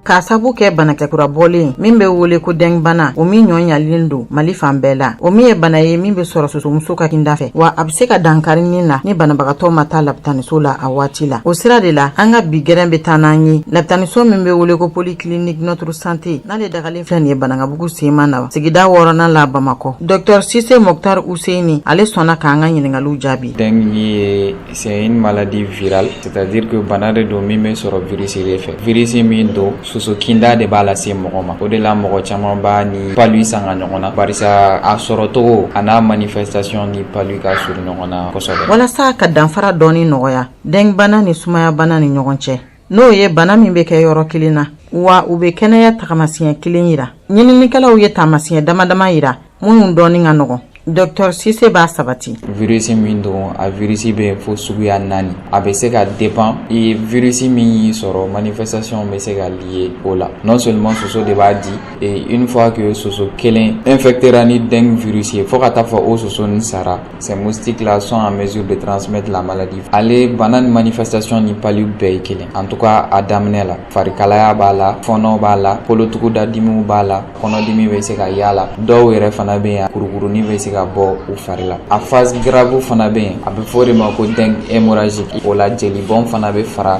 K'a sabu kɛ banakisɛ kura bɔlen min bɛ wele ko dengue-bana, o min ɲɔ ɲalen don Mali fan bɛɛ la, o min ye bana ye min bɛ sɔrɔ sosomuso ka kinda fɛ, wa a bɛ se ka dankari ni la ni banabagatɔ ma taa lapitaniso la a waati la. O sira de la, an ka bi gɛrɛn bɛ taa n'an ye lapitaniso min bɛ wele ko Polyclinique Notre Santé, n'ale dagalen filɛ nin ye Banankabugu sema na, sigida wɔɔrɔnan la, Bamakɔ. Docteur Sise Moctar Useyini, ale sɔnna k'an ka ɲininkaliw jaabi. Dengue ye, c'est une maladie virale, c'est-à-dire que bana de don min bɛ sɔrɔ virus de fɛ. Virus min don, soso kinda de b'a lase mɔgɔ ma. O de la mɔgɔ caman b'a ni palu sanga ɲɔgɔn na, barisa a sɔrɔcogo a n'a manifestation ni palu ka surun ɲɔgɔn na kosɛbɛ. Walasa ka danfara dɔɔni nɔgɔya dengue-bana ni sumayabana ni ɲɔgɔn cɛ, n'o ye bana min bɛ kɛ yɔrɔ kelen na, wa u bɛ kɛnɛya tagamasiyɛn kelen yira, ɲininikɛlaw ye taamasiyɛn dama dama yira minnu dɔɔni ka nɔgɔn. Docteur Sise b'a sabati. Virus min don, a virus bɛ yen fo suguya naani. A bɛ se ka dépend i virus min y'i sɔrɔ, manifestation bɛ se ka lié o la. Non seulement soso de b'a di, et une fois que soso kelen infectera ni dengue virus ye, fo ka taa fɔ o soso nin sara, ces moustiques là sont en mesure de transmettre la maladie. Ale bana ni manifestation ni palu bɛɛ ye kelen. En tout cas, a daminɛ la, farikalaya b'a la, fɔnɔ b'a la, kolotuguda dimiw b'a la, kɔnɔdimi bɛ se ka y'a la. Dɔw yɛrɛ fana bɛ yen, kurukurunin bɛ se ka bɔ u fari la. A phase grave fana bɛ yen, a bɛ fɔ o de ma ko dengue hémorragique. O la, jelibɔn fana bɛ fara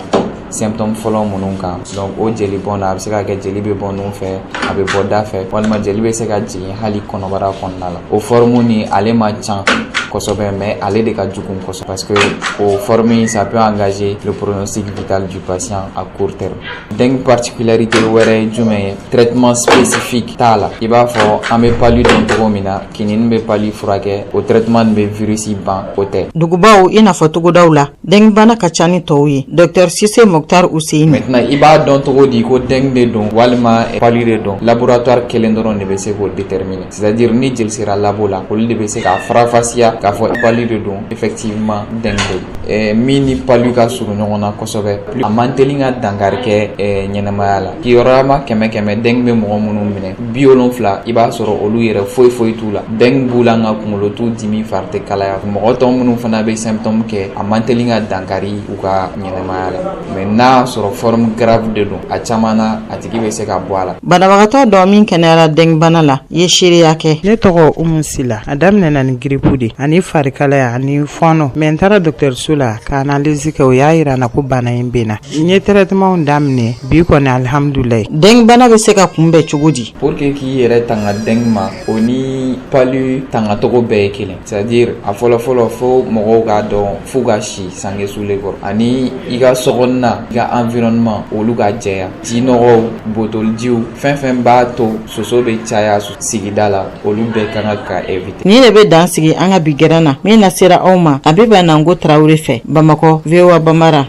symptôme fɔlɔ minnu kan. Donc o jelibɔn na, a bɛ se ka kɛ jeli bɛ bɔ nun fɛ, a bɛ bɔ da fɛ, walima jeli bɛ se ka jigin hali kɔnɔbara kɔnɔna la. O forme ni ale man ca kosɛbɛ, mais ale de ka jugu kosɛbɛ, parce que o forme, ça peut engager le pronostic vital du patient à court terme. Dengue particularité wɛrɛ ye jumɛn ye? Traitement spécifique t'a la. I b'a fɔ an bɛ palu dɔn cogo min na, kinini bɛ palu furakɛ, o traitement bɛ virus ban, o tɛ. Dugubaw i n'a fɔ togodaw la, dengue-bana ka ca ni tɔw ye, Docteur Sise Moctar Useyini. Maintenant, i b'a dɔn cogo di ko dengue de don walima palu de don? Laboratoire kelen dɔrɔn de bɛ se k'o déterminer, c'est à dire ni jeli sera labo la, olu de bɛ se k'a farafasiya k'a fɔ palu de don, effectivement dengue de don. Min ni palu ka surun ɲɔgɔn na kosɛbɛ, a man teli ka dankari kɛ ɲɛnɛmaya la. Kibaruya 100 100, dengue bɛ mɔgɔ minnu minɛ, 70, i b'a sɔrɔ olu yɛrɛ foyi foyi t'u la. Dengue b'u la, nka kunkolo t'u dimi, fari tɛ kalaya. Mɔgɔ tɔ minnu fana bɛ symptôme kɛ, a man teli ka dankari u ka ɲɛnɛmaya la. Mais n'a y'a sɔrɔ forme grave de don, a caman na, a tigi bɛ se ka bɔ a la. Banabagatɔ dɔ min kɛnɛyara dengue-bana la ye seereya kɛ. Ne tɔgɔ Umu Sila. A daminɛna ni grippe de ani farikalaya ani fɔnɔ, mais n taara dɔgɔtɔrɔso la ka analyse kɛ, o y'a yira n na ko bana in bɛ n na. N ye traitement daminɛ, bi kɔni, alihamudulilayi. Dengue-bana bɛ se ka kunbɛn cogo di? Pour que k'i yɛrɛ tanga dengue ma, o ni palu tangacogo bɛɛ ye kelen, c'est à dire a fɔlɔ fɔlɔ, fo mɔgɔw k'a dɔn f'u ka si sange sulen kɔrɔ, ani i ka sokɔnɔna, i ka environnement, olu ka jɛya. Jinɔgɔw, botolijiw, fɛn fɛn b'a to soso bɛ caya sigida la, olu bɛɛ kan ka éviter. Nin de bɛ dan sigi an ka bi gɛrɛn na min na sera aw ma Abiba Nango Tarawele fɛ, Bamakɔ, VOA Bambara.